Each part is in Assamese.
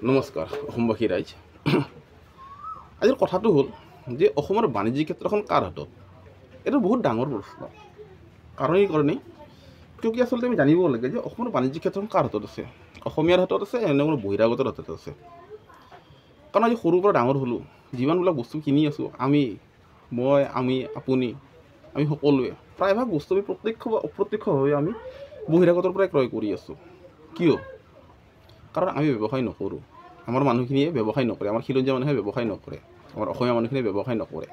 নমস্কাৰ অসমবাসী ৰাইজ। আজিৰ কথাটো হ'ল যে অসমৰ বাণিজ্যিক ক্ষেত্ৰখন কাৰ হাতত? এইটো বহুত ডাঙৰ প্ৰশ্ন। কাৰণ এই কাৰণেই কিয় কি আচলতে আমি জানিব লাগে যে অসমৰ বাণিজ্যিক ক্ষেত্ৰখন কাৰ হাতত আছে, অসমীয়াৰ হাতত আছে নে কোনো বহিৰাগতৰ হাতত আছে। কাৰণ আজি সৰুৰ পৰা ডাঙৰ হ'লোঁ, যিমানবিলাক বস্তু কিনি আছোঁ আমি, মই, আমি, আপুনি, আমি সকলোৱে প্ৰায়ভাগ বস্তু আমি প্ৰত্যক্ষ বা অপ্ৰত্যক্ষভাৱে আমি বহিৰাগতৰ পৰাই ক্ৰয় কৰি আছোঁ। কিয়? কাৰণ আমি ব্যৱসায় নকৰোঁ। আমাৰ মানুহখিনিয়ে ব্যৱসায় নকৰে, আমাৰ খিলঞ্জীয়া মানুহে ব্যৱসায় নকৰে, আমাৰ অসমীয়া মানুহখিনিয়ে ব্যৱসায় নকৰে।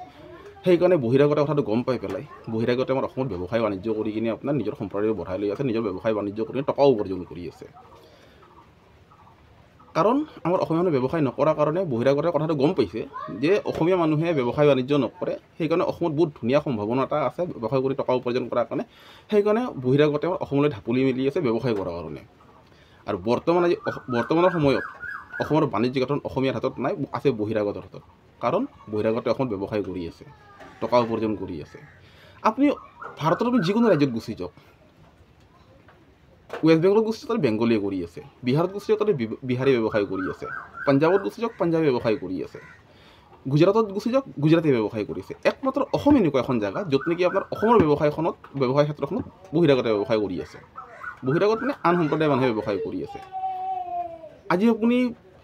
সেইকাৰণে বহিৰাগতে কথাটো গম পাই পেলাই বহিৰাগতে আমাৰ অসমত ব্যৱসায় বাণিজ্য কৰি কিনে আপোনাৰ নিজৰ সম্প্ৰদায় বঢ়াই লৈ আছে, নিজৰ ব্যৱসায় বাণিজ্য কৰি টকাও উপাৰ্জন কৰি আছে। কাৰণ আমাৰ অসমীয়া মানুহে ব্যৱসায় নকৰাৰ কাৰণে বহিৰাগতে কথাটো গম পাইছে যে অসমীয়া মানুহে ব্যৱসায় বাণিজ্য নকৰে, সেইকাৰণে অসমত বহুত ধুনীয়া সম্ভাৱনা এটা আছে ব্যৱসায় কৰি টকা উপাৰ্জন কৰাৰ কাৰণে। সেইকাৰণে বহিৰাগতে আমাৰ অসমলৈ ঢাপলি মেলি আছে ব্যৱসায় কৰাৰ কাৰণে। আৰু বৰ্তমান আজি বৰ্তমানৰ সময়ত অসমৰ বাণিজ্যিক ক্ষেত্ৰত অসমীয়াৰ হাতত নাই, আছে বহিৰাগতৰ হাতত। কাৰণ বহিৰাগতে অসমত ব্যৱসায় কৰি আছে, টকা উপাৰ্জন কৰি আছে। আপুনি ভাৰতৰ আপুনি যিকোনো ৰাজ্যত গুচি যাওক, ৱেষ্ট বেংগলত গুচি যাওক তাতে বেংগলীয়ে কৰি আছে, বিহাৰত গুচি যাওক তাতে বিহাৰী ব্যৱসায় কৰি আছে, পাঞ্জাৱত গুচি যাওক পাঞ্জাৱী ব্যৱসায় কৰি আছে, গুজৰাটত গুচি যাওক গুজৰাটী ব্যৱসায় কৰিছে। একমাত্ৰ অসম এনেকুৱা এখন জেগা য'ত নেকি আপোনাৰ অসমৰ ব্যৱসায়খনত, ব্যৱসায় ক্ষেত্ৰখনত বহিৰাগতে ব্যৱসায় কৰি আছে। বহিৰাগত মানে আন সম্প্ৰদায়ৰ মানুহে ব্যৱসায় কৰি আছে। আজি আপুনি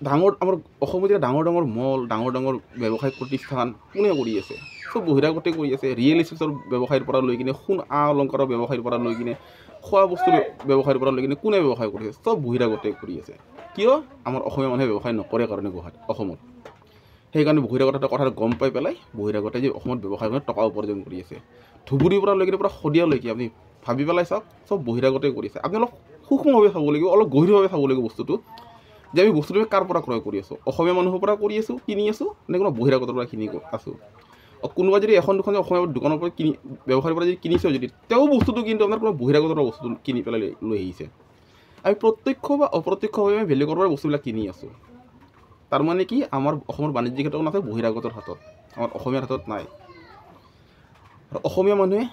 ডাঙৰ আমাৰ অসমত এতিয়া ডাঙৰ ডাঙৰ মল, ডাঙৰ ডাঙৰ ব্যৱসায়িক প্ৰতিষ্ঠান কোনে কৰি আছে? চব বহিৰাগতে কৰি আছে। ৰিয়েল ইষ্টেটৰ ব্যৱসায়ৰ পৰা লৈ কিনে সোণ আ অলংকাৰৰ ব্যৱসায়ৰ পৰা লৈ কিনে খোৱা বস্তুৰ ব্যৱসায়ৰ পৰা লৈ কিনে কোনে ব্যৱসায় কৰিছে? চব বহিৰাগতে কৰি আছে। কিয়? আমাৰ অসমীয়া মানুহে ব্যৱসায় নকৰে কাৰণে গুৱাহাটী অসমত। সেইকাৰণে বহিৰাগতে কথাটো গম পাই পেলাই বহিৰাগতে যে অসমত ব্যৱসায় কৰি টকা উপাৰ্জন কৰি আছে। ধুবুৰীৰ পৰা লৈ কিনে পূৰা শদিয়ালৈকে আপুনি ভাবি পেলাই চাওক, চব বহিৰাগতে কৰিছে। আপুনি অলপ সূক্ষ্মভাৱে চাব লাগিব, অলপ গভীৰভাৱে চাব লাগিব বস্তুটো, যে আমি বস্তুটো কাৰ পৰা ক্ৰয় কৰি আছোঁ, অসমীয়া মানুহৰ পৰা কৰি আছোঁ, কিনি আছোঁ, নে কোনো বহিৰাগতৰ পৰা কিনি আছোঁ। কোনোবা যদি এখন দুখন অসমীয়া দোকানৰ পৰা কিনি, ব্যৱসায়ৰ পৰা যদি কিনিছেও যদি, তেওঁ বস্তুটো কিন্তু আপোনাৰ কোনো বহিৰাগতৰ বস্তুটো কিনি পেলাই লৈ আহিছে। আমি প্ৰত্যক্ষ বা অপ্ৰত্যক্ষভাৱে আমি বেলেগৰ পৰা বস্তুবিলাক কিনি আছোঁ। তাৰমানে কি আমাৰ অসমৰ বাণিজ্যিক ক্ষেত্ৰখন আছে বহিৰাগতৰ হাতত, আমাৰ অসমীয়াৰ হাতত নাই। আৰু অসমীয়া মানুহে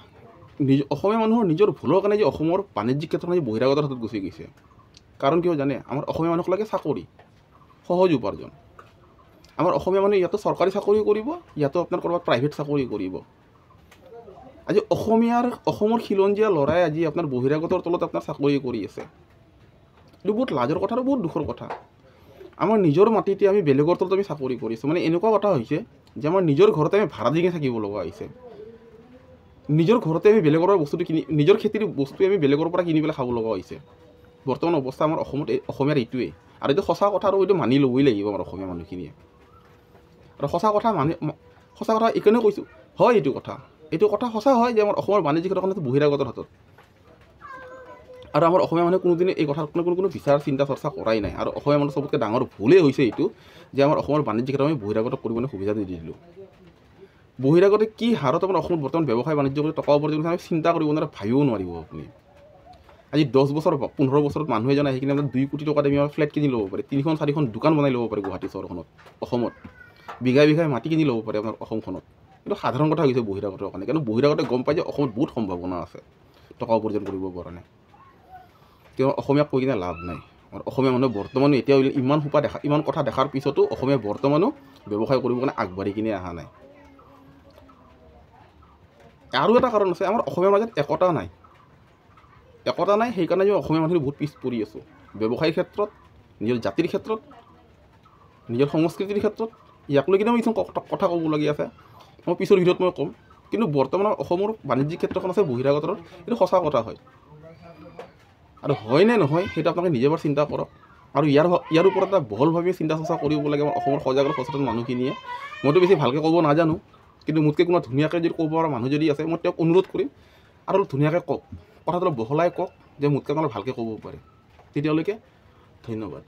নিজ অসমীয়া মানুহৰ নিজৰ ভুলৰ কাৰণে যে অসমৰ বাণিজ্যিক ক্ষেত্ৰখন আজি বহিৰাগতৰ হাতত গুচি গৈছে। কাৰণ কিয় জানে? আমাৰ অসমীয়া মানুহক লাগে চাকৰি, সহজ উপাৰ্জন। আমাৰ অসমীয়া মানুহে ইয়াতো চৰকাৰী চাকৰি কৰিব, ইয়াতো আপোনাৰ ক'ৰবাত প্ৰাইভেট চাকৰি কৰিব। আজি অসমীয়াৰ, অসমৰ খিলঞ্জীয়া ল'ৰাই আজি আপোনাৰ বহিৰাগতৰ তলত আপোনাৰ চাকৰি কৰি আছে। এইটো বহুত লাজৰ কথা আৰু বহুত দুখৰ কথা। আমাৰ নিজৰ মাটিতে আমি বেলেগৰ তলত আমি চাকৰি কৰিছোঁ। মানে এনেকুৱা কথা হৈছে যে আমাৰ নিজৰ ঘৰতে আমি ভাড়া দি কিনে থাকিব লগা হৈছে। নিজৰ ঘৰতে আমি বেলেগৰ পৰা বস্তুটো কিনি, নিজৰ খেতিৰ বস্তু আমি বেলেগৰ পৰা কিনি পেলাই খাব লগা হৈছে। বৰ্তমান অৱস্থা আমাৰ অসমত অসমীয়াৰ এইটোৱেই। আৰু এইটো সঁচা কথা আৰু এইটো মানি ল'বই লাগিব আমাৰ অসমীয়া মানুহখিনিয়ে। আৰু সঁচা কথা মানি, সঁচা কথা এইকাৰণে কৈছোঁ, হয় এইটো কথা, এইটো কথা সঁচা হয় যে আমাৰ অসমৰ বাণিজ্যিক ক্ষেত্ৰখন বহিৰাগতৰ হাতত। আৰু আমাৰ অসমীয়া মানুহে কোনোদিনে এই কথাৰ কোনো কোনো বিচাৰ চিন্তা চৰ্চা কৰাই নাই। আৰু অসমীয়া মানুহৰ চবতকৈ ডাঙৰ ভুলেই হৈছে এইটো যে আমাৰ অসমৰ বাণিজ্যিক ক্ষেত্ৰত আমি বহিৰাগতক কৰিবলৈ সুবিধা নিদিলোঁ। বহিৰাগতে কি হাৰত আমাৰ অসমত বৰ্তমান ব্যৱসায় বাণিজ্য কৰি টকা উপাৰ্জন কৰিছে আমি চিন্তা কৰিব নোৱাৰে, ভাবিব নোৱাৰিব আপুনি। আজি 10 বছৰ 15 বছৰত মানুহ এজন আহি কিনে আপোনাৰ 2 কোটি টকাত আমি ফ্লেট কিনি ল'ব পাৰে, 3খন 4খন দোকান বনাই ল'ব পাৰে গুৱাহাটী চহৰখনত, অসমত বিঘাই বিঘাই মাটি কিনি ল'ব পাৰে আপোনাৰ অসমখনত। এইটো সাধাৰণ কথা হৈছে বহিৰাগতৰ কাৰণে। কিন্তু বহিৰাগতে গম পায় যে অসমত বহুত সম্ভাৱনা আছে টকা উপাৰ্জন কৰিব কাৰণে। তেওঁ অসমীয়াক কৈ কিনে লাভ নাই। আৰু অসমীয়া মানুহে বৰ্তমানো এতিয়াও ইমান সোপা দেখা, ইমান কথা দেখাৰ পিছতো অসমীয়া বৰ্তমানো ব্যৱসায় কৰিবৰ কাৰণে আগবাঢ়ি কিনে অহা নাই। আৰু এটা কাৰণ আছে, আমাৰ অসমীয়াৰ মাজত একতা নাই। একতা নাই, সেইকাৰণে আমি অসমীয়া মানুহখিনি বহুত পিছ পৰি আছোঁ ব্যৱসায়ৰ ক্ষেত্ৰত, নিজৰ জাতিৰ ক্ষেত্ৰত, নিজৰ সংস্কৃতিৰ ক্ষেত্ৰত। ইয়াক লৈ কিনে মই কিছুমান কথা ক'বলগীয়া আছে, মই পিছৰ ভিডিঅ'ত মই ক'ম। কিন্তু বৰ্তমানৰ অসমৰ বাণিজ্যিক ক্ষেত্ৰখন আছে বহিৰাগতৰ, এইটো সঁচা কথা হয়। আৰু হয় নে নহয় সেইটো আপোনালোকে নিজে এবাৰ চিন্তা কৰক। আৰু ইয়াৰ ওপৰত এটা বহলভাৱে চিন্তা চৰ্চা কৰিব লাগে আমাৰ অসমৰ সজাগ আৰু সচেতন মানুহখিনিয়ে। মইতো বেছি ভালকৈ ক'ব নাজানো, কিন্তু মোতকৈ কোনোবা ধুনীয়াকৈ যদি ক'ব পৰা মানুহ যদি আছে, মই তেওঁক অনুৰোধ কৰিম আৰু অলপ ধুনীয়াকৈ কওক, কথাটো অলপ বহলাই কওক যে মোতকৈ আপোনালোকে ভালকৈ ক'ব পাৰে। তেতিয়ালৈকে ধন্যবাদ।